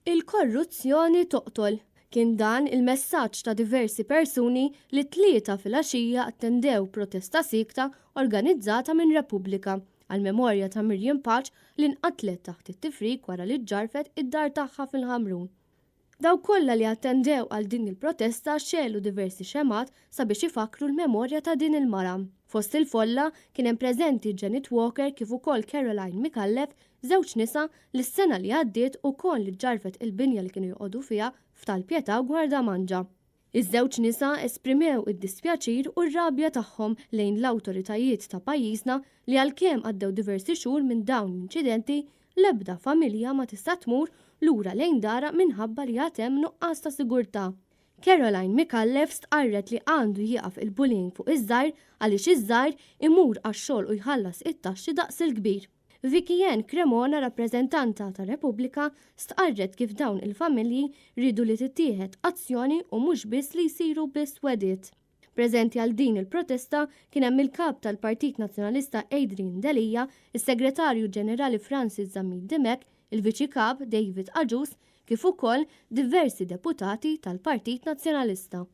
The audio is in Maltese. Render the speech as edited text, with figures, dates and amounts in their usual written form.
Il-korruzzjoni toqtol. Kien dan il-messaġġ ta' diversi persuni li t-Tlieta filgħaxija attendew protesta siekta organizzata minn Repubblika għall-memorja ta' Miriam Pace li nqatlet taħt it-tifrik wara li ġġarfet id-dar tagħha fil-Ħamrun. Dawk kollha li attendew għal din il-protesta xegħlu diversi xemgħat sabiex ifakkru l-memorja ta' din il-mara. Fost il-folla kien hemm preżenti Janet Walker kif ukoll Caroline Micallef, żewġ nisa li s-sena li għaddiet ukoll ġġarfet il-binja li kienu joqogħdu fiha f'Tal-Pietà u Gwardamanġa. Iż-żewġ nisa esprimew id-dispjaċir u r-rabja tagħhom lejn l-awtoritajiet ta' pajjiżna li għalkemm għaddew diversi xhur minn dawn l-inċidenti, l-ebda familja ma tista' tmur lura lejn darha minħabba li għad hemm nuqqas ta' sigurtà. Caroline Micallef stqarret li għandu jieqaf il-bullying fuq iż-żgħir għaliex iż-żgħir imur għax-xogħol u jħallas it-taxxi daqs il-kbir. Vicky Ann Cremona rappreżentanta ta' Repubblika stqarret kif dawn il-familji riedu li tittieħed azzjoni u mhux biss li jsiru biss wegħdiet. Preżenti għal din il-protesta kien hemm il-Kap tal-Partit Nazzjonalista Adrian Delia, is-Segretarju Ġenerali Francis Zammit Dimech, il-Viċi Kap David Agius kif ukoll diversi deputati tal-Partit Nazzjonalista.